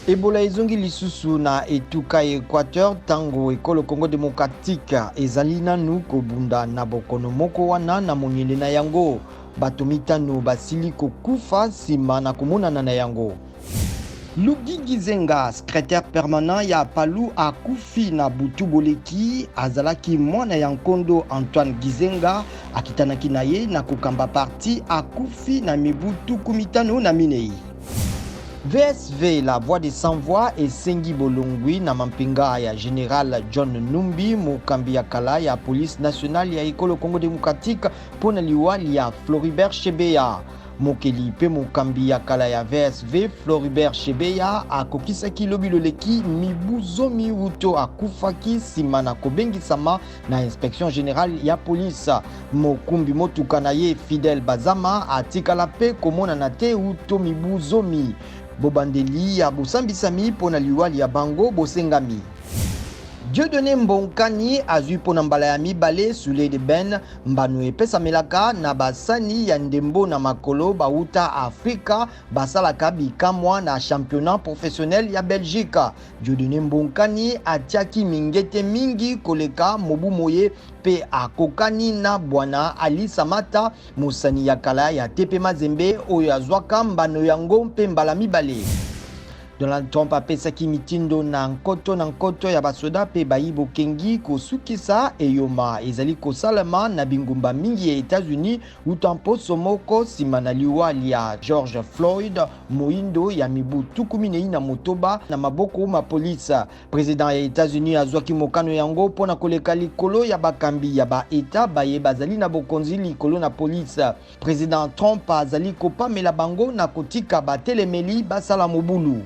Ebola ezongi lisusu na etuka ya Equateur ntango ekolo Congo democratique ezali nanu kobunda na bokono moko wana na monyele na yango. Bato mitano basili kokufa nsima na komonana na yango. Lugi Gizenga, secrétaire permanent ya Palu akufi na butu boleki. Azalaki mwana ya nkondo Antoine Gizenga, akitanaki na ye na kokamba parti. Akufi na mibu 54. VSV, la voix des sans voix, esengi bolongwi na mampinga ya général John Numbi, mokambi ya kala ya police nationale ya ekolo Congo démocratique, mpo na liwa lya Floribert Chebeya. Mokeli mpe mokambi ya kala ya VSV Floribert Chebeya akokisaki lobi loleki mibu 10 wuto akufaki nsima na kobengisama na inspection générale ya police. Mokumbi motuka na ye Fidèle Bazama atikala mpe komonana te wuto mibu 10. Bobandeli ya bosambisami mpo na liwa lya bango bosengami. Dieudonné Mbonkani azwi mpo na mbala ya mibale Soulier de Ben, mbano epesamelaka na basani ya ndembo na makolo bauta Afrika basalaka bikamwa na championnat professionnel ya Belgique. Dieudonné Mbonkani atiaki mingete mingi koleka mobu moye mpe akokani na bwana Ali Samata, mosani ya kala ya TP Mazembe oyo azwaka mbano yango mpe mbala mibale. Donald Trump apesaki mitindo na nkoto na nkoto ya basoda mpe bayi bokengi kosukisa eyoma ezali kosalema na bingumba mingi ya Etats-Unis uta mposo moko nsima na liwa lya George Floyd, moindo ya mibu 46, na maboko ma polise. President ya Etats-Unis azwaki mokano yango mpo na koleka likolo ya bakambi ya ba-Etat baye bazali na bokonzi likolo na polise. President Trump azali kopamela bango na kotika batelemeli basala mobulu.